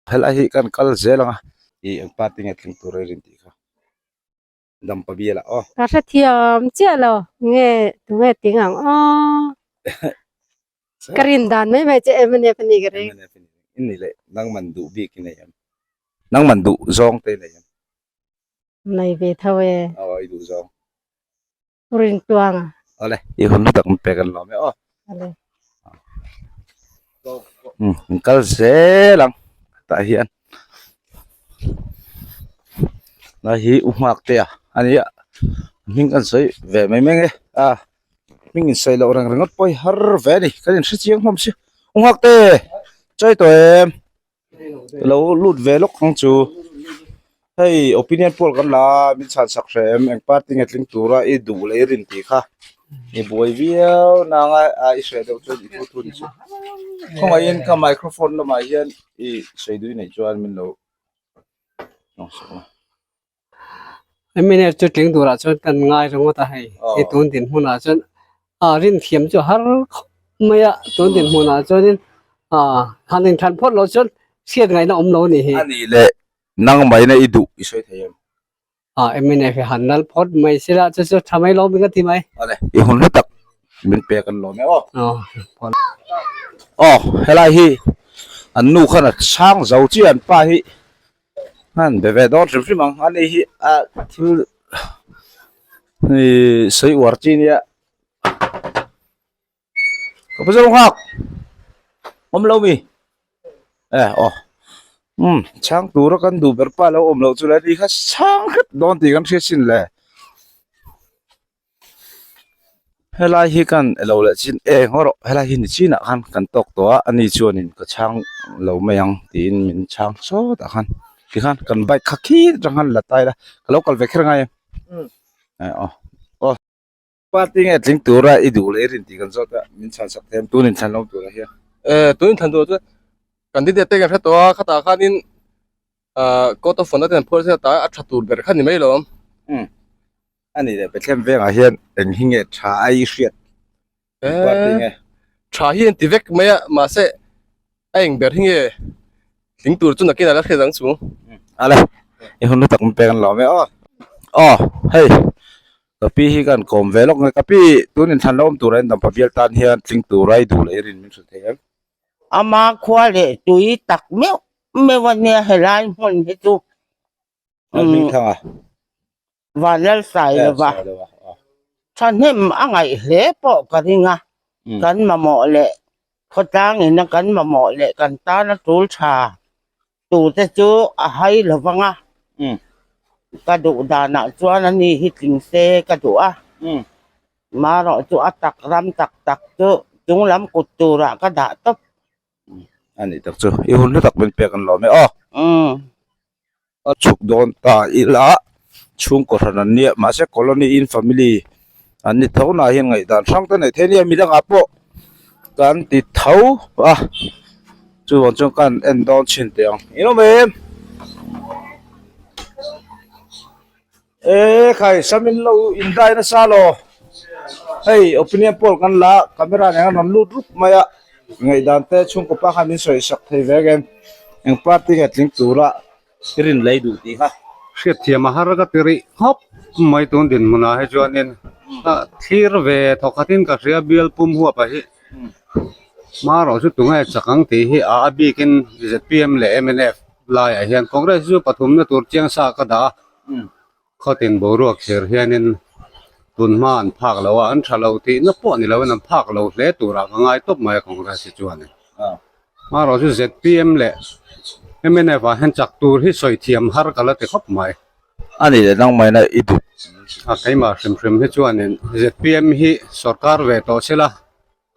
Helai hi kan kal zel ang a, i eng party nge thleng tur a rin tih kha Dampa bial ah aw. Ka hrethiam chiah lo nge tunge ting ang aw. Ka rin dan mai mai che mnf a nih ka ring. Mnf a nih in nih leh nangman duh bik i nei em? Nangman duh zawng te i nei em? Nei ve tho e. Aw i duh zawng. Rin tluang a. Awle, i hun tak min pek an lawm e aw. Awle. Um, in kal zel ang tah hian lai hi u nghak te a ania hming kan sawi ve mai mai nge a hming in sawi loh reng ringawt pawh hi har ve a ni kan in hre chiang hlawm si u nghak te chawi tawh em. Lo lut ve lawk ang chu hei opinion poll kan la a min chhan sak hreh em eng party nge tling tura i duh leh i rin tih kha i buai viau nang a a i hreh deuh chuan i thu thu ni chu khawngaihin ka microphone lamah hian i sawi dui neih chuan min lo sak la. Mnf chu tling turah chuan kan ngai ringawt a hei hei tun dinhmunah chuan ah rin thiam chu har khawp mai a tun dinhmunah chuanin ah han inthlan phawt loh chuan hriat ngaihna awm lo a nih hi. A nih leh nangmahina i duh i sawi thei em? Ah mnf hi han nal phawt mai sila chu chu tha mai lawm in ka ti mai. Awle i hun hlu tak min pek an lawm e aw. Aw helai hi an nu khan a chhang zo chiah an pa hi. An be ve dawn hrim hrim ang ani hi a thil ihh sawi uar chi ania ka pu zawng nghak awm lo mi e aw umm chhang tura kan duh ber pa lo awm loh chu le ani kha chhang hrep dawn tih kan hria sin le. Helai hi kan elo leh chin e ngaw rawh helai hi ni chinah khan kan tawk tawh a ani chuanin ka chhang lo mai ang tiin min chhang sawt ah khan tikhan kan bike kha khi atang khan la ta ila ka lo kal ve kher ngai em eh aw aw party nge tling tura i duh leh i rin tih kan zawt a min chhan sak thei em tun inthlan lo turah hian. Eh tun inthlan tur chuan candidate te kan hre tawh a khatah khanin ah court of conduct te an phuar zet a a tha tur ber kha ni mai lo awm. A ni leh Bethlehem vengah hian eng hi nge tha a i hriat eng party nge? Tha hi an ti vek mai a, mahse a eng ber hi nge tling tur chu nakin a la hriat ang chu. Ale, i hun lutak min pek an lawm e aw. Aw, hei ka pi hi kan kawm ve lawk nge, ka pi tun inthlan lo awm tura in dampa bial tan hian tling tura i duh leh i rin min hrilh thei em? Ama khua leh tui tak meuh meuh a nia helai hmun hi chu. Hmingthanga. Vanlalsai lova thahnem a ngaih hle pawh ka ring a, kan mamawh leh khawtlang ina kan mamawh leh kan tana tul tha tute chu a hai lo vang a, ka duh danah chuan a ni hi tling se ka duh a, marawh chu a tak ram tak tak chu chunglam kut turah ka dah tawp. A nih tak chu i hun hlu tak min pek an lawm e aw. A chhuk dawn ta ila chhungkaw hran an nia mahse colony in family an ni tho na hian ngaihdan hrang te neih theih a nia midangah pawh kan ti tho a chuvang chuan kan en dawn chhin teh ang in awm em e khai sam in lo in dai nasa law hei opinion poll kan la a camera nen an rawn lut rup mai a ngaihdan te chhungkaw pa khan min sawi sak thei ve ang eng party nge tling tura i rin lei duh tih kha. Hriatthiam a har ka ti rih khawp mai tun dinhmunah hi chuanin thlir ve thawk khatin ka hria bial pum huap ah hi hmarawh chu tunge chak ang tih hi a a bikin zpm leh mnf laiah hian congress chu pathumna tur chiang sa ka dah a khawtin boruak thlir hianin tun hma an phak lo a an tha lo tihna pawh ni loin an phak lo hle turah ka ngai tawp mai a congress hi chuanin. Hmarawh chu zpm leh mnf ah hian chak tur hi sawi thiam har ka la ti khawp mai. A nih leh nang maina i duh. A keimah hrim hrim hi chuanin zpm hi sorkar ve tawh sela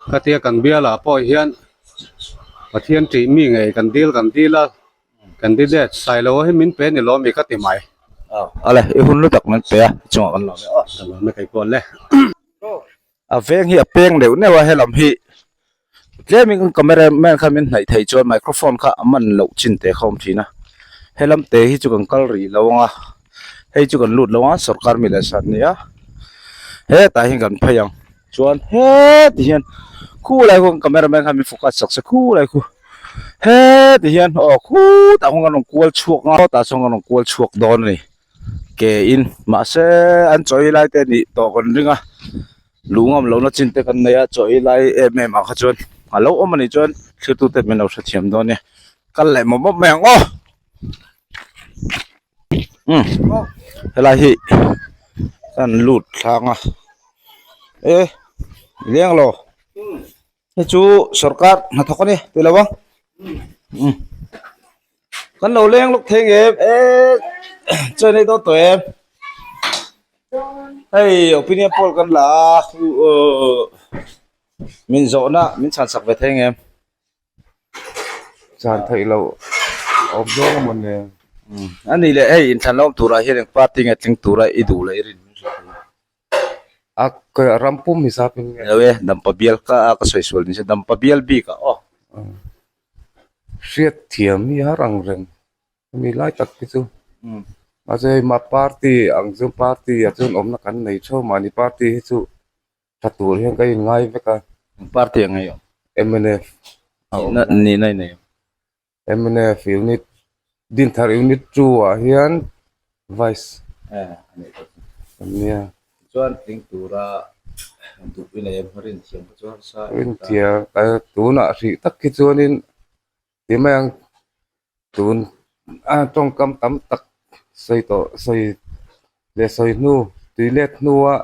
khatia kan bialah pawh hian Pathian tih mi ngei kan dil kan dil a candidate Sailoa hi min pe ni lawm i ka ti mai. Ale i hun lutak min pe a i chungah kan lawm e aw. Ka lawm e kei pawh le. A veng hi a peng neuh neuh a helam hi tlemin kan camera man khan min hnaih theih chuan microphone kha a man loh chin teh kha a awm thin a helam te hi chu kan kal rih lo ang a hei chu kan lut lo ang a sorkar mi leh sat nia hetah hian kan phei ang chuan heti hian khulai khu kan camera man khan min focus sak se khulai khu. Heti hian aw khutah khawn kan rawn kual chhuak a tah chuan kan rawn kual chhuak dawn a ni ke in mahse an chaw ei lai te nih tawh kan ring a lungam lohna chin te kan nei a chaw ei lai em em ah kha chuan a lo awm a nih chuan thlir tute min lo hrethiam dawn nia kal leh mawp mawp mai ang aw umm helai hi kan lut thlang a e leng lo. Hei chu sorkar hnathawk a ni tih lo a umm kan lo leng lawk thei ngem e chaw nei dawn tawh em hei opinion poll kan la a min zawhna min chhan sak ve thei ngem. Chhan theih loh awm dawn a mawni. A nih leh hei inthlan lawm turah hian eng party nge tling tura i duh leh i rin. A ka ram pum hi zap in nge. Lo e, Dampa bial ka a ka sawi sual ni se Dampa bial bik ah aw. Hriat thiam hi har ang reng mi lai tak hi chu. Mahse hei mah party ang chu party ah chuan awmna kan nei theuh mahni party hi chu tha tur hian ka inngai vek a. Eng party ang nge i awm? Mnf. Nihna i nei em? Mnf unit Dinthar unit 2 ah hian vice ania. Chuan tling tura duh i nei em rin thiam kha chu harsa rin thiam tunah hrih tak hi chuanin ti mai ang tun a tawngkam tam tak sawi tawh sawi leh sawi hnu tui let hnua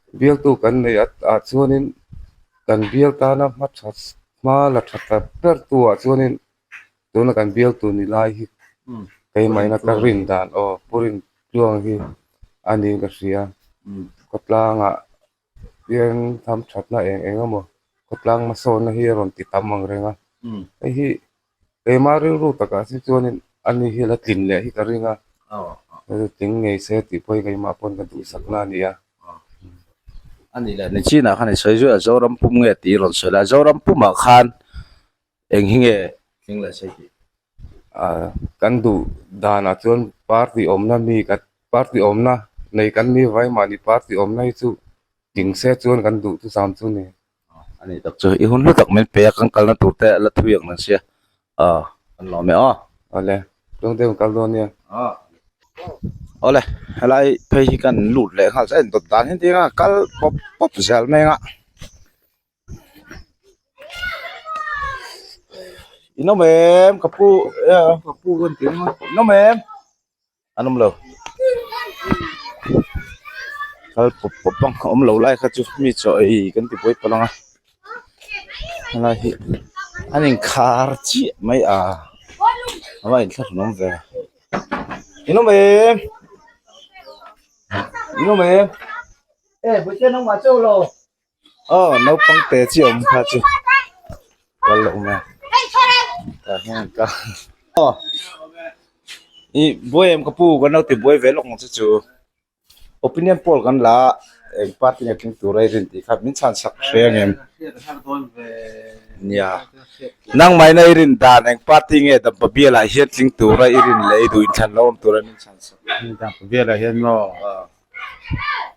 Bialtu kan neih ah chuanin kan bial tana hma that hma la tha ta ber tu ah chuanin tuna kan bialtu ni lai hi keimahina ka rin dan aw pu rin tluang hi a niin ka hria khawtlangah hian tham thatna eng eng emaw khawtlang hmasawnna hi a rawn ti tam ang reng a hei hi keimah rilru takah si chuanin ani hi la tlin leh hi ka ring a tling ngei se tih pawh hi keimah pawn ka duhsakna a ni a. A nih leh nichinah khan i sawi zui a Zoram pum nge tih i rawn sawi lai Zoram pumah khan eng hi nge tling leh sei tih? Kan duh danah chuan party awmna mi party awmna nei kan ni vai mahni party awmna hi chu tling se chuan kan duh chu zam chu ni. A nih tak chu i hun hlu tak min pe a kan kalna tur te la thui ang nang sia aw kan lawm e aw. Awle tlung deuh kal dawn nia. Awle helai phei hi kan lut leh nghal a indawt dan hian tinga kal pawp pawp zel mai anga in awm em ka pu ka pu kan ti anga in awm em. An awm lo. Kal pawp pawp ang a awm lo lai kha chu mi chaw ei kan ti buai palh ang a. Helai hi an inkhar chiah mai a a va inthlahrun awm ve. In awm em? In awm em? E buaite nangmah chauh lo. Aw naupang te chi awm kha chu kal a awm a tah hian ka aw ih buai em ka pu kan lo ti buai ve lawk ang che chu opinion poll kan la a eng party nge tling tur a i rin tih kha min chhan sak hre ang em nia nangmah ina i rin dan eng party nge dampa bial ah hian tling tur a i rin leh i duh inthlan lo awm tur a min chhan sak dampa bial ah hian maw.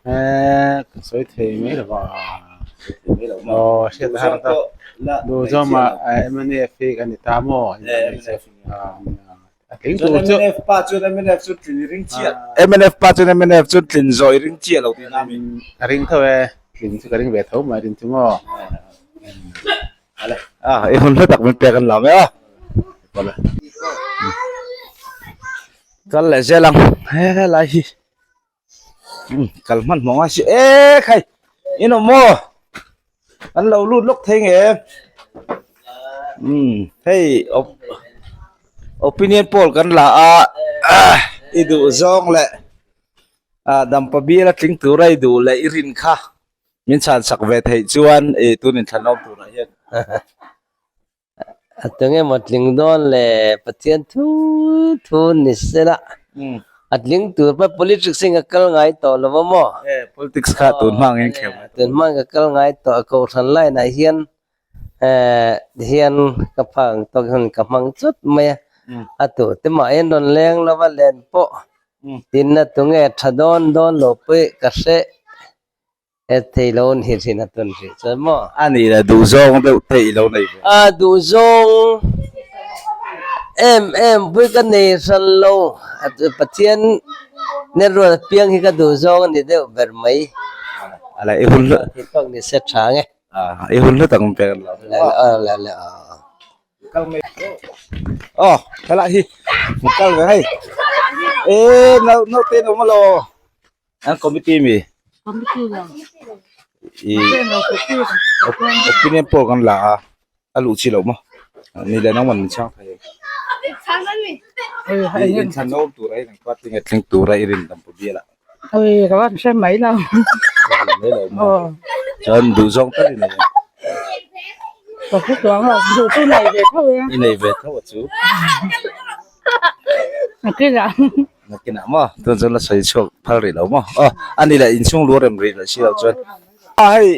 Eee ka sawi thei mai lo va aw hriat a har ta duh zawm ah mnf hi kan ni ta maw a tling tur chu mnf pa chuan mnf chu tlin i ring chiah mnf pa chuan mnf chu tlin zawh i ring chiah lo tihna a mi ka ring tho e tlin chu ka ring ve tho mai rin chu maw a i hun hla tak min pek an lam e a kal leh zel ang helai hi. Kal hmanhmawh ngai si e khai in awm maw an lo lut lawk thei nge umm hei opinion poll kan la a i duh zawng leh ah dampa bial a tling tura i duh leh i rin kha min chhan sak ve theih chuan ih tun inthlanawm turah hian. A tunge maw tling dawn le Pathian thu thu ni sela a tling tur pawh politics in ka kal ngai tawh lo va maw? E politics kha tun hma angin khel ngai tawh. Tun hma ka kal ngai tawh a kohhran line ah hian eh hian ka phak ang tawk hian ka hmang chut mai a a tu te mah hian rawn leng lo va len pawh tinna tunge tha dawn dawn lo pawh ka hre. He thei lo ni thin a tun hrih chuan maw? A nih leh duhzawng deuh te i lo nei ve. A duhzawng em em pui ka nei hran lo. Pathian nen ruat apiang hi ka duhzawng a ni deuh ber mai. A la i hun hlu. Thil pawh ni se tha nge. A i hun hlu tak min pek lo. A la la a. Kal mai. Oh, helai hi. Kal ve hei. E nau nau te no malo. An committee mi? Committee lo. I opinion poll kan la a, a luh chi loh maw? Ni leh nangman min chhang thei em? I inthlan awm tura i ring party nge tling tura i rin Dampa bial ah? Oi, ka van hre mai lo. Ka van mai lo maw? Chuan duh zawng tal i nei em? Ka hre chuang lo, duh chu nei ve tho e. I nei ve tho a chu. Nakinah. Nakinah maw? Tun chuan la sawi chhuak phal rih lo maw? Aw, a ni leh inchhung lu rem rih leh si loh chuan. A hei,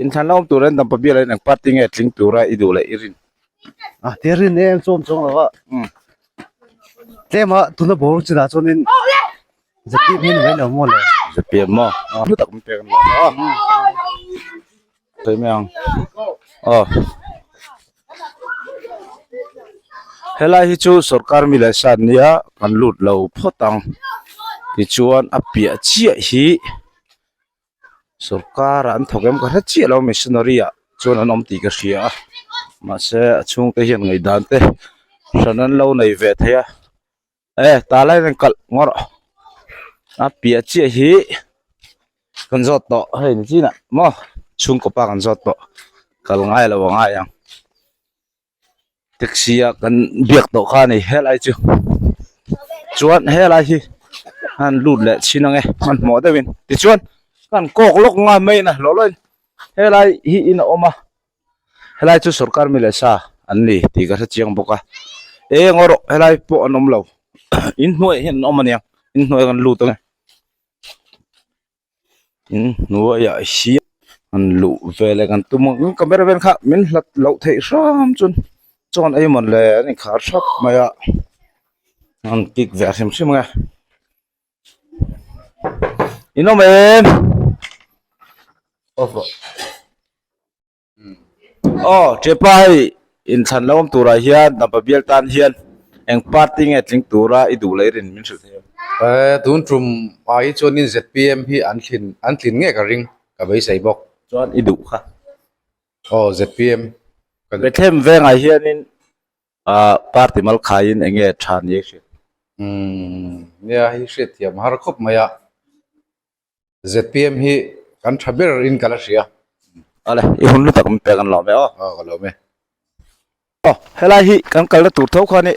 inthlan la awm tur hian Dampa bial ah eng party nge tling tura i duh leh i rin? A, ti rin em chuan chuang lo a. Tlem a, tuna bawr chinah chuanin ZPM hi ni mai lo maw le? ZPM maw? Hlu tak min pek an lo a. Sawi mai ang. Aw. Helai hi chu sorkar mi leh sa an nia kan lut lo phawt ang. Tichuan a piah chiah hi sorkar ah an thawk em ka hre chiah lo missionary ah chuan an awm tih ka hria a mahse a chhungte hian ngaihdan te hran an lo nei ve thei a. E tah lai hian kalh ngawr a piah chiah hi kan zawt tawh hei ni chinah maw chhungkaw pa kan zawt tawh kal ngai lo a ngai ang taxi a kan biak tawh kha a ni helai chu chuan helai hi an lut leh chhin ang e hmanhmawh deuhin tichuan kan kawk lawk nga main a hlawh lawin helai hi in a awm a. Helai chu sorkar mi leh sa an ni tih ka hre chiang bawk a eng erawh helai pawh an awm lo inhnuaiah hian an awm aniang inhnuai kan lut ange inhnuaiah hian an luh veleh kan tum ang camera vel kha min hlat loh theih hram chuan chuan ei mawn le an inkhar thap mai a an kick ve hrim hrim ange. In awm em? Aw Chepa hei inthlan lo awm turah hian Dampa bial tan hian eng party nge tling tura i duh leh i rin min hrilh thei em? Eh tun tum ah hi chuanin zpm hi an thlin an tlin nge ka ring ka beisei bawk. Chuan i duh kha. Aw zpm. Bethlehem vengah hianin Ah party mal khaiin eng nge tha ni a hriat? Umm nia hei hriat thiam har khawp mai a, zpm hi kan tha ber in ka la hria. Awle i hun lutak min pek an lawm e aw. Aw ka lawm e. Aw helai hi kan kalna tur tho khan i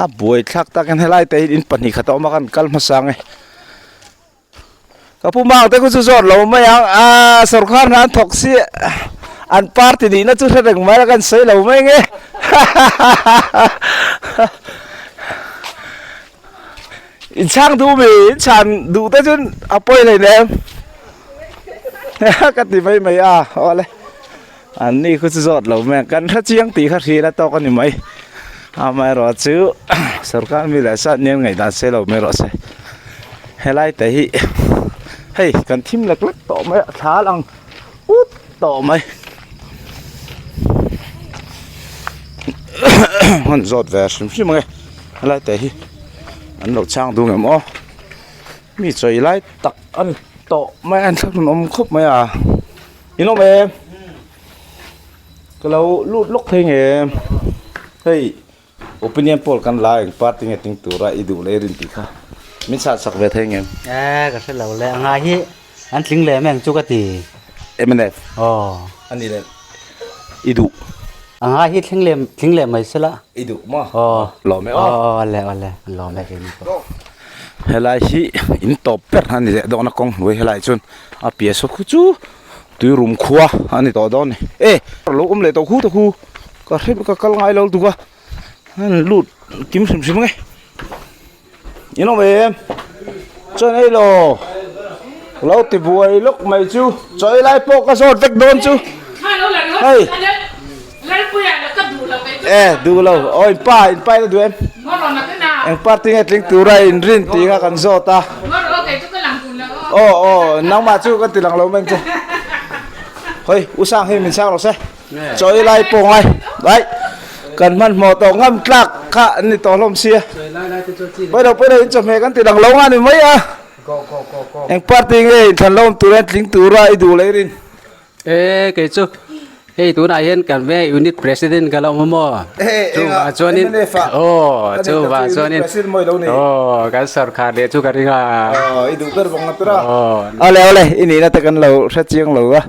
a buai thlak takin helai te hi in 2 khat a awm a kan kal hmasa ang e. Ka pu mang te khu chu zawt lo mai ang a sorkar hna an thawk si an party nihna chu hre reng mai la kan sawi lo mai nge in chhang duh mi in chhan duh te chuan a pawi hlei nem ka ti mai mai a awle an ni khu chu zawt lo mai ang kan hre chiang tih kha hria ila tawk a ni mai amaherawhchu sorkar mi leh sa nen ngaihdan se lo mai rawh se helai te hi hei kan thim lek lek tawh mai a thla lang ut tawh mai han zawt ve hrim hrim ang e helai te hi an lo chang dun em aw mi chawi lai tak a ni tawh mai a an thlahlun awm khawp mai a. In awm em? Ka lo lut lawk thei nge hei opinion poll kan la eng party nge ting tura i duh leh i rin tih kha min chhan sak ve thei nge? E ka hre lo le a ngai hi an tling lem eng chu ka ti. Mnf aw a ni le i duh. A ngai hi tling lem tling leh mai sela. I duh maw? Aw lawm e aw. Aw le aw le lawm e keini pawh. Helai hi in tawp ber a ni leh dawn a kawng hnuai helai chuan a piah saw khu chu tui rum khua a ni tawh dawn a ni e lo awm leh tawh khu te khu ka hre ka kal ngai lo tuk a an lut kim hrim hrim ang e in awm em chuan ei lo lo ti buai lawk mai chu chaw ei lai pawh ka zawt vek dawn chu hei e duh lo aw in pa in pa in a duh em eng party nge tling tura in rin tih kha kan zawt a. Aw aw nangmah chu kan ti lang lo mai ang che. Hoi u sang hi min chhang rawh se. Chawi lai pawh ngai. Ai kan hmanhmawh tawh ngam tlak kha an ni tawh hlawm sia. Pawi lo pawi lo in chawhmeh kan ti lang lo nga ni mai a. Eng party nge inthlan lo awm tur hian tling tura i duh leh i rin? E kei chu hei tunah hian kan ve unit president ka lo awm a maw chuvang chuanin aw chuvang chuanin aw kan sorkar leh chu ka ring a i duh ber vang ber a awle awle i nihna te kan lo hre chiang lo a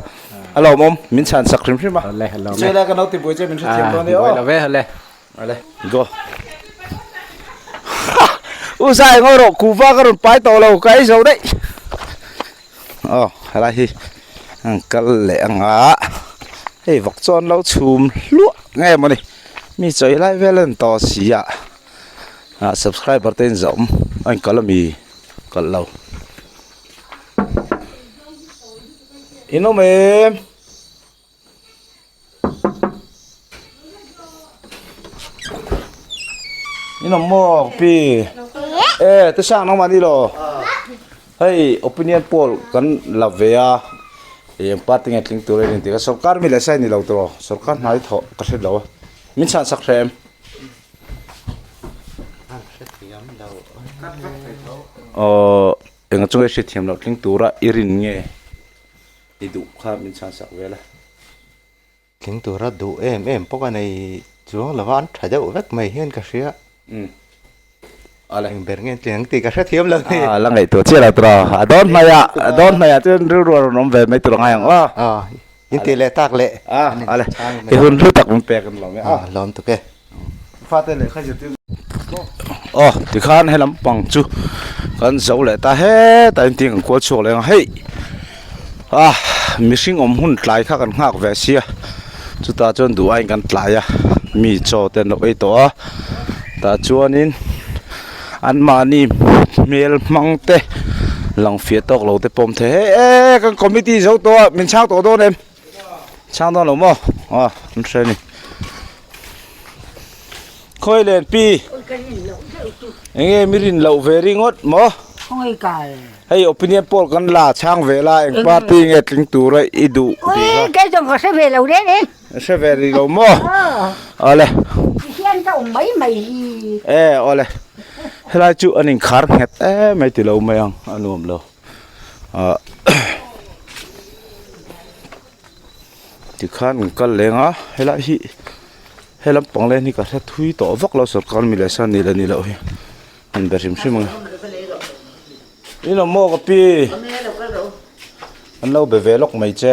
a lawmawm min chhan sak hrim hrim a chuai lai ka lo ti buai che min hrethiam dawn nia aw buai lo ve awle awle go u zai ngawi rawh kuhva ka rawn pai tawh lo ka ei zo daih. Aw helai hi an kal leh ang a hei vawk chuan lo chhum hluah nge mawni mi chawi lai vel a ni tawh si a ah subscriber te in zawm a in kal ami kalh lo in awm em. In awm maw pi e te sang nangmah ni lo hei opinion poll kan la ve a eng party nge tling tur a ni tih kha sorkar mi leh sai ni lo tawh sorkar hnai thawh ka hre lo a min chhan sak hreh em aw eng chu nge hriatthiam loh tling tura i rin nge. I duh kha min chhan sak vel a. Tling tura duh em em pawh ka nei chuang lo va, an tha deuh vek mai hian ka hria. Umm. Ale. Eng ber nge tling ang tih ka hre thiam lo ni. A la ngaihtuah chiah lo tura. A dawn hnaih ah, a dawn hnaih ah chuan rilru a rawn awm ve mai tur a ngai ang aw. Aw, in tih leh tak leh. A, ale. I hun hlu tak min pek an lawm e. A, lawm tuk e. Fate lehkha zirtir aw tikhan he lampang chu kan zo leh ta hetah hian tin kan kual chhuak leh ang a hei ah mihring awm hun tlai kha kan nghak ve sia chutah chuan duh aiin kan tlai a mi chaw te an lo ei tawh a tah chuanin anmahni hmel hmang te lang fiah tawk lo te pawh a awm thei hei e kan committee zo tawh a min chhang tawh dawn em. Chhang dawn lo maw? Aw an hre a ni. Khawi len pi. Enge mi rin loh ve ringawt maw? Hei opinion poll kan la chhang ve la eng party nge tling tura i duh tih kha. Kei zawng ka hre ve lo reng e. Hre ve rih lo maw? Awle. Tihian ka awm mai mai hi. E awle. Helai chu an inkhar nghet em mai ti lo mai ang a nuam lo. ah tikhan kan kal leng a helai hi he lampang len hi ka hre thui tawh vak lo sorkar mi leh sa ni leh ni loh hi an be hrim hrim ang e in awm maw ka pi an lo be ve lawk mai che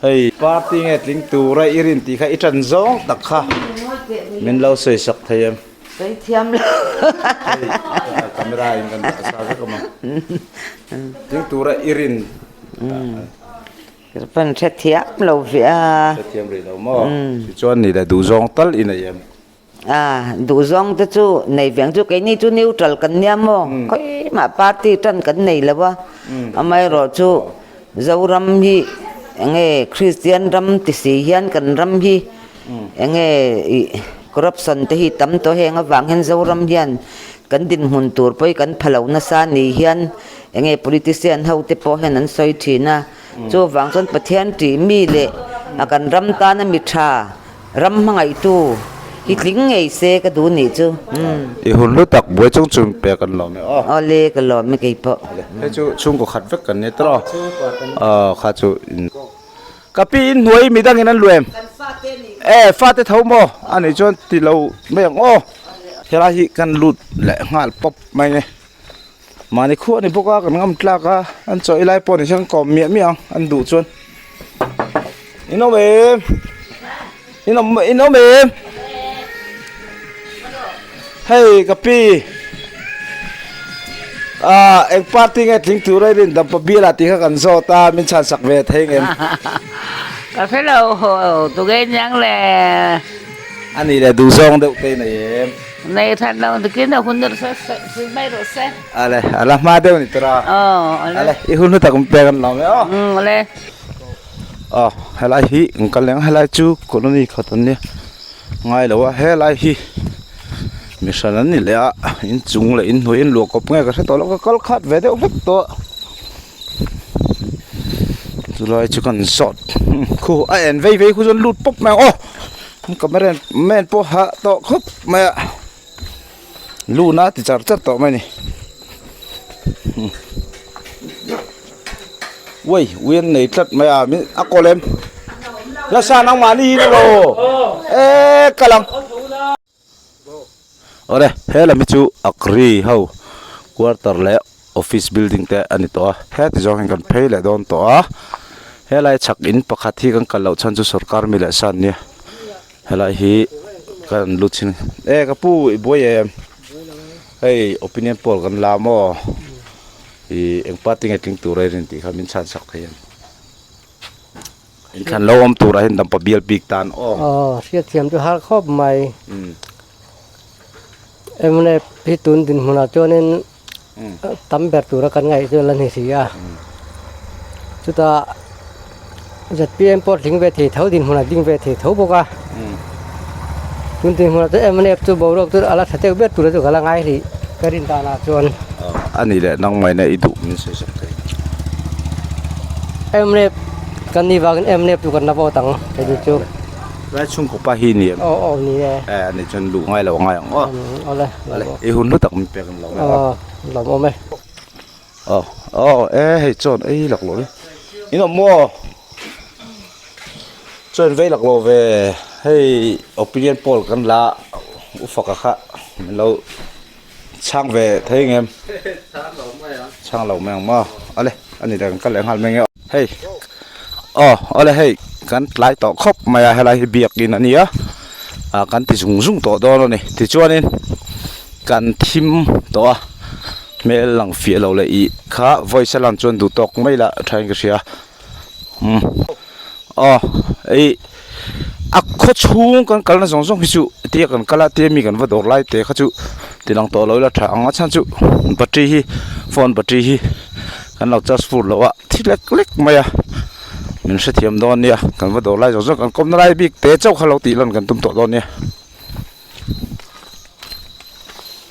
hei party nge tling tura i rin tih kha i ṭan zawng tak kha min lo sawi sak thei em. Sawi thiam lo. Camera in kan dah sa vek awm a. Ding tura i rin. Pan hre thiam lo ve a. Hre thiam rih lo maw? Tichuan ni leh duhzawng tal i nei em? A, duhzawng te chu nei ve ang chu keini chu neutral kan nia maw? Khawimah party tan kan nei lo a. Amaherawhchu Zoram hi enge Kristian ram ti si hian kan ram hi Enge ih corruption te hi tam tawh heng avang hian Zoram hian kan dinhmun tur pawh hi kan pha lo nasa ni hian enge politician ho te pawh hian an sawi thin a, chuvang chuan Pathian tih mi leh a kan ram tana mi tha ram hmangaihtu hi tling ngei se ka duh nih chu umm. I hun hlu tak buai chung chung pek an lawm e aw. Awle ka lawm e kei pawh. Hei chu chhungkaw khat vek kan ni tawh aw kha chu in. Ka pi in hnuai midang in an lu em? E fate tho maw? A nih chuan ti lo mai ang aw. Helai hi kan lut leh nghal pawp mai nge. Mahni khuah a ni bawk a kan ngam tlak a an chaw ei lai pawh ni hian kawm miah miah ang an duh chuan. In awm em? In awm in awm em? Hei ka pi ah eng party nge tling tur a i rin dampa bial ah tih kha kan zawt a min chhan sak ve thei ngem. Ka hre lo tunge niang le. A nih leh duh zawng deuh te nei em. Nei that lo tikin a hun rawh se hrui mai rawh se. Ale a la hma deuh ni tura. Aw ale. Ale i hun hlu tak min pek an lawm e aw. Umm ale. Aw helai hi kan kal leh ang helai chu colony khat an nia. Ngai lo a helai hi mihran an ni leh a inchung leh inhnuai in luah kawp nge ka hre tawh lo ka kal khat ve deuh hlek tawh. Chulai chu kan zawt khu a en vei vei khu chuan lut pawp mai ang aw camera man pawh hah tawh khawp mai a lun a ti char char tawh mai a ni uai ui an nei tlat mai a min a kaw lem nasa nangmahni hi ni lo e kal ang. Awle he lam hi chu Akri ho quarter leh office building te a ni tawh a heti zawng hian kan phei leh dawn tawh a helai chhak in pakhat hi kan kal loh chhan chu sorkar mi leh san nia helai hi kan lut chin e ka pu i buai em hei opinion poll kan la maw ih eng party nge tling tur a i rin tih kha min chhan sak thei em. Inthlan lo awm turah hian dampa bial bik tan aw. Aw, hriatthiam chu har khawp mai. Mnf hi tun dinhmunah chuanin tam ber tura kan ngaih chu la ni si a. Chutah zpm pawh tling ve thei tho dinhmunah ding ve thei tho bawk a. Tun dinhmunah chuan mnf chu boruak chu a la tha deuh ber tura chu ka la ngai hlih ka rin danah chuan. A nih leh nangmahina i duh min sawi sak thei. Mnf kan nih vangin mnf chu kan la vote ang kei ni chu. Lai chhungkaw pa hi ni em? Aw aw ni e. E a nih chuan luh ngai lo a ngai ang aw. Awle. Awle i hun hlu tak min pek an lo e. Aw lawmawm e. Aw aw e hei chuan ei lak lo in awm maw? Chuan vei lak lo ve hei opinion poll kan la u faka kha min lo chhang ve thei ang em? Chhang lo mai ang maw? Awle ani le kan kal leh nghal mai ang e hei aw awle hei kan tlai tawh khawp mai a helai hi biakin a nia ah kan ti zung zung tawh dawn a ni tichuanin kan thim tawh a hmel lang fiah lo leh ih kha voice a lan chuan duh tawk mai lah tha in ka hria umm aw ih a khaw chhung kan kalna zawng zawng hi chu tia kan kal a tia mi kan va dawr lai te kha chu ti lang tawh lo ila tha ang a chhan chu battery hi phone battery hi kan lo charge full loh a thi lek lek mai a min hrethiam dawn nia kan va dawr lai zawng zawng kan kawmna lai bik te chauh kha lo tih lan kan tum tawh dawn nia.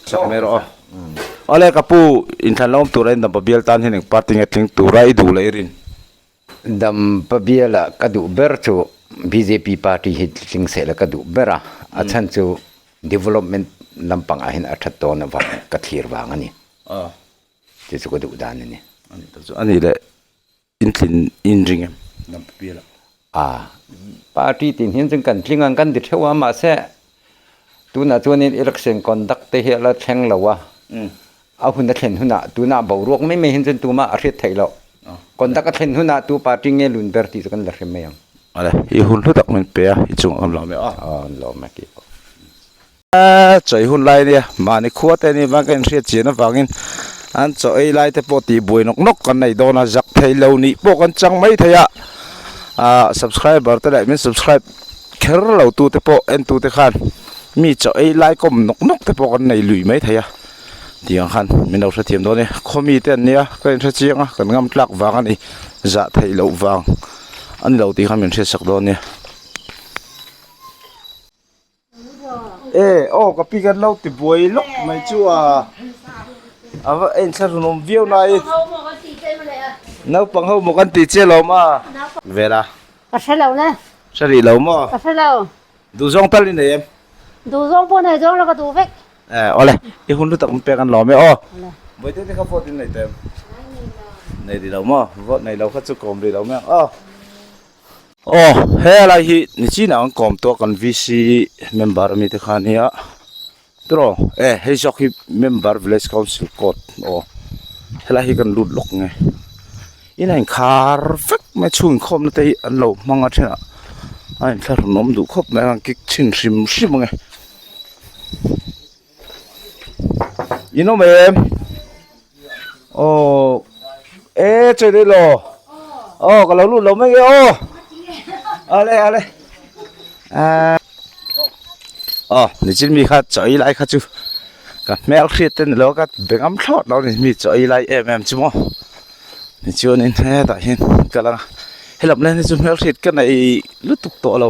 Sak mai rawh aw. Awle ka pu inthlan lo awm tura in dampa bial tan hian eng party nge tling tura i duh leh i rin? Dampa biala ka duh ber chu bjp party hi tling seh la ka duh ber a, a chhan chu development lampangah hian a that dawn avang ka thlir vang a ni. Chu chu ka duh dan a ni. A nih leh Intlin in ring em? Dampa bial ah. A, party tin hian chuan kan tling ang kan ti theuh a, mahse tunah chuanin election conduct te hi a la thleng lo a, a hun a thlen hunah tunah boruak mai mai hian chuan tumah a hriat theih loh. Conduct a thlen hunah tu party nge lun ber tih chu kan la hre mai ang. Awle, i hun hlu tak min pe a, i chungah kan lawm e aw. Aw, an lawm e tih pawh. Chaw ei hun lai ania mahni khua te ania vang ka inhriat chian avangin an chaw ei lai te pawh tih buai nawk nawk kan nei dawn a zak thei lo nih pawh kan chang mai thei a ah subscriber te leh min subscribe kher lo tu te pawh en tu te khan mi chaw ei lai kawm nawk nawk te pawh kan nei lui mai thei a tiang khan min lo hrethiam dawn a ni khaw mi te an nia ka inhre chiang a kan ngam tlak vang a ni zah theih loh vang a ni lo tih khan min hriatsak dawn a nia. E aw ka pi kan lo ti buai lawk mai chu a a va en thla hlun awm viau nai naupang ho maw kan ti che lawm a vel a ka hre lo le hre rih lo maw ka hre lo duhzawng tal i nei em duhzawng pawh nei zawng lo ka duh vek e awle i hun lutak min pek an lawm e aw vawi te kha vote in nei tawh em nei rih lo maw vote nei lo kha chu kawm rih lo mai ang aw. Aw he lai hi nichinah an kawm tawh kan VC member ami te kha ania tiraw e hei zawk hi member village council court aw helai hi kan lut lawk nge in a inkhar vek mai chhung inkhawm na te hi an lo hmang a thenah a inthlahrun awm duh khawp mai a an kik chhin hrim hrim ange in awm em aw e chawi daih lo aw ka lo lut lo mai nge aw ale ale aw nichin mi kha chaw ei lai kha chu ka hmel hriat te ni lo ka be ngam thlawt lo ni mi chaw ei lai em em chu maw tichuanin hetah hian ka lang a helam len hi chu hmel hriat ka nei lutuk tawh lo.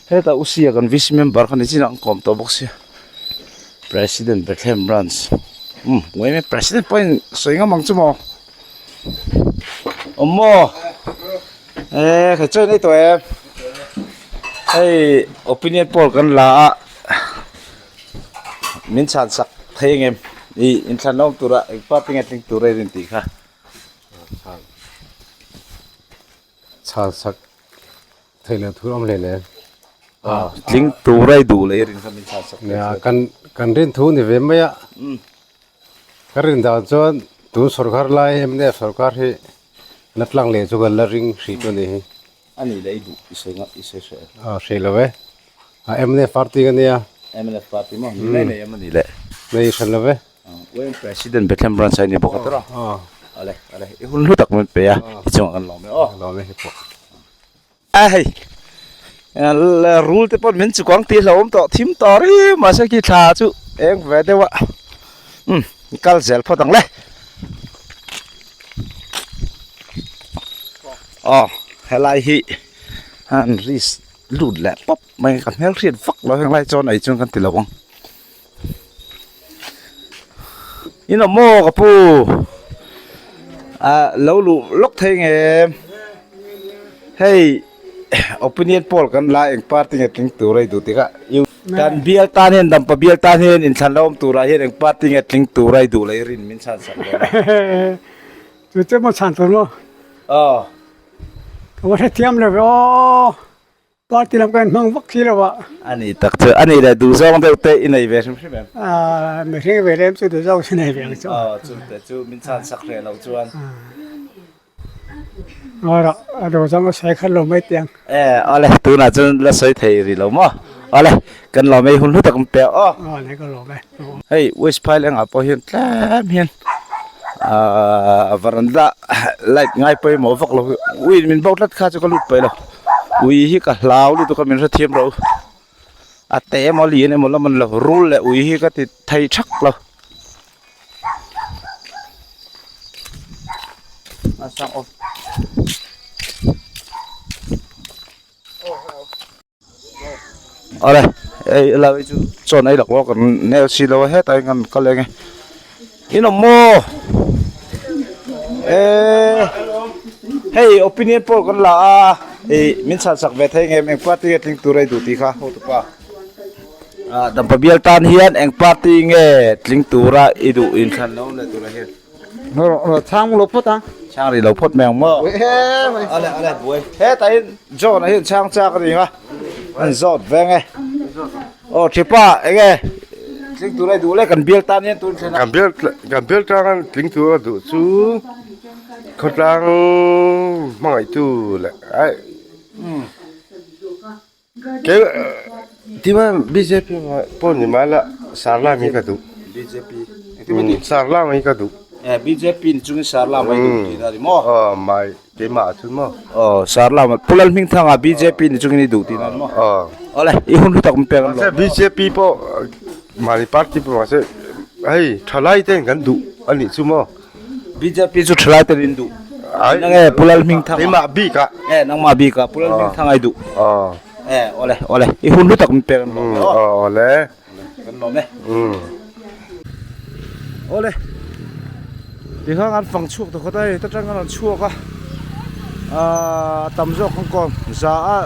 Hetah u sia kan VC member kha nichinah an kawm tawh bawk sia President Bethlehem branch umm eng em president pawhin sawi ngam ang chu maw awm maw. E khai chawi nei tawh em hei opinion poll kan la a min chhan sak thei ang em ih inthlan awm tura eng party nge tling tur a in tih kha. Chhan sak thei loh thu awm hle le. Tling tur a i duh leh i rin kha min chhan sak thei chuan. Kan kan rin thu ni ve mai a. Ka rin dan chuan tun sorkar lai mnf sorkar hi la tlang leh chu kan la ring hrih chu a ni hi. A nih leh i duh i sawi i sawi hreh em? A hreh lo e. A mnf party ka nia. Mnf party maw? Ni mai nei em a nih leh? Nei hran lo ve. UM President Bethlehem Branch a ni bawk a tawrh a. Ale ale i hun hlu tak min pe a i chungah kan lawm e aw. Lawm e hi pawh. A hei rul te pawh min chukang tih hlauhawm tawh thim tawh ri mahse khi thla chu eng ve deuh a umm kal zel phawt ang le. Aw helai hi an risk lut leh pawp mai ka hmelhriat vak lo heng lai chuan ei chuan kan ti lo ang. In awm maw ka pu ah lo luh lawk thei nge hei opinion poll kan la eng party nge tling tur a i duh tikah kan bial tan hian dampa bial tan hian inthlan la awm turah hian eng party nge tling tur a i duh leh i rin min chhan sak dawn a. Chu chu maw chhan tur maw? Aw. Ka va hrethiam lo ve aw. Party lam ka inhmang vak si lo a. A nih tak chu, a nih leh duhzawng deuh te i nei ve hrim hrim em? Aaa, mihring ve lem chu duhzawng chu nei ve ang chu. Aw, chu te chu min chhan sak hreh loh chuan. Aw rawh, a duhzawng a sawi khat lo mai teh ang. E, awle, tunah chuan la sawi thei rih lo maw? Awle, kan lawm e, hun hlu tak an pe aw. Aw, nei ka lawm e. Hei, West Phailengah pawh hian tlem hian aaa varanda light ngai pawimawh vak lo hi, ui min bo tlat kha chu ka lut paih lo. Ui hi ka hlau lutuk a min hrethiam ro a te emaw lian emaw la man lo rul leh ui hi ka ti thei thak lo a sang awm awle ei la chu chawn ei lak kan nel si lo a hetah hian kan kal eng e in awm maw eee hei opinion poll kan la a ih min chhan sak ve thei ngem eng party nge tling tur a i duh tih kha hotupa ah dampa bial tan hian eng party nge tling tura i duh inthlan lo leh turah hian. Chhang lo phawt a. Chhang rih lo phawt mai ang maw? Ale ale buai. Hetah hian John a hian chhang chak a ring a. An zawt veng e. Aw thipa enge tling tur a duh le kan bial tan hian tun thlen a. Kan bial kan bial tang tling tur a duh chu khawtlang hmangaihtu leh ai Kei tima bjp pawh ni mai la Sarla hi ka duh. Bjp. Sarla hi ka duh. Eh bjp ni chungin Sarla mai duh tih na ni maw? Aw mai keimah ah chuan maw. Aw Sarla mai Pu Lalhmingthanga bjp ni chungin i duh tih na ni maw? Aw. Awle i hun hlu tak min pek an lawm. Bjp pawh mahni party pawh mahse hei thalai ten kan duh a nih chu maw. Bjp chu thalai ten in duh. Nang e Pu Lalhmingthanga. Keimah bik ah. Eh nangmah bik ah Pu Lalhmingthanga i duh. Aw. Eh awle awle i hun hlu tak min pek an lawm e aw. Aw awle. Kan lawm e. Awle. Tikhan an fang chhuak ta khawt a hei ta tang an rawn chhuak a. Ahh tam zawk kan kawm za a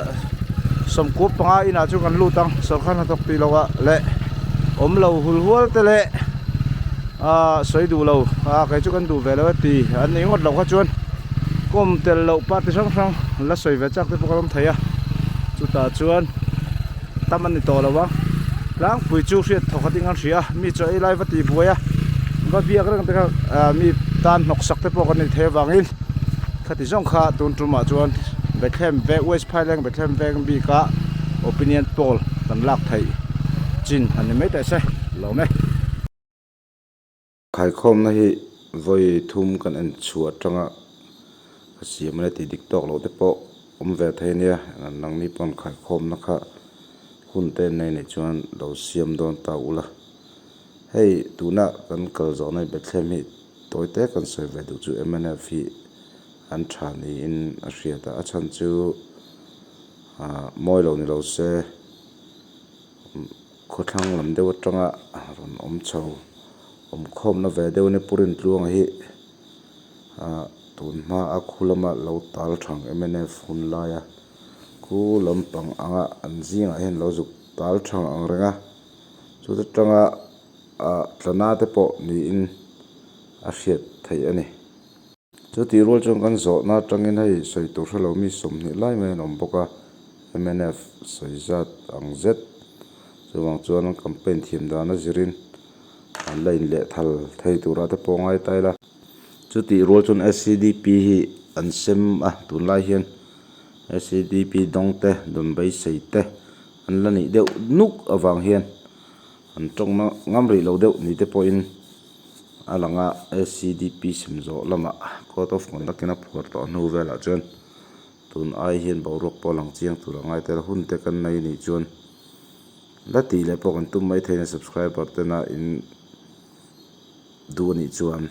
15 inah chuan kan lut ang sawrkar hnathawk tih loh ah leh awm lo hul hual te leh ahh sawi duh lo a kei chu kan duh ve lo e ti an ni ngawt loh kha chuan kawm tel loh party hrang hrang la sawi ve chak te pawh kan awm thei a chutah chuan tam an ni tawh lo ang tlangpui chu hriat thawk a ding an hria mi chaw ei lai va tih buai a va biak reng te kha ah mi tan hnawk sak te pawh kan ni thei avangin khati zawng kha tun tumah chuan Bethlehem veng West Phaileng Bethlehem veng bika opinion poll kan lak theih chin a ni mai teh se lawm e. Khaikhawmna hi vawi thum kan en chhuah atanga ka siam a ni tih dik tawk loh te pawh awm ve thei ania nangni pawn khaikhawmna kha hun te nei nei chuan lo siam dawn ta ula hei tuna kan kal zawhna hi Bethlehem hi tawi te kan sawi ve duh chu mnf hi an tha niin a hriat a a chhan chu ah mawi lo ni lo se. Khawthlang lam deuh atanga rawn awm chho awm khawmna ve deuh a ni Pu Rintluanga hi ah. Tun hma a khu lama lo tal thang mnf hun laia khu lampang anga an zingah hian lo zuk tal thang ang reng a chuta tanga ah tlana te pawh niin a hriat theih a ni. Chu tih rual chuan kan zawhna atangin hei sawi tur hrelo mi 20 lai mai an awm bawk a, mnf sawi zat ang zet. Chuvang chuan an campaign thiam dan a zirin an la inlehthal thei turah te pawh ngai ta ila. Chu tih rual chuan SCDP hi an sem a, tunlai hian SCDP dawng te, dawn beisei te an la nih deuh nuk avang hian an tawngna ngam rih lo deuh ni te pawhin a lang a SCDP sem zawh lamah court of conduct in a phuar tawh hnu velah chuan tun ai hian boruak pawh a lang chiang tur a ngai tel a hun te kan nei anih chuan la tih leh pawh kan tum mai theih a subscriber tena in duh anih chuan.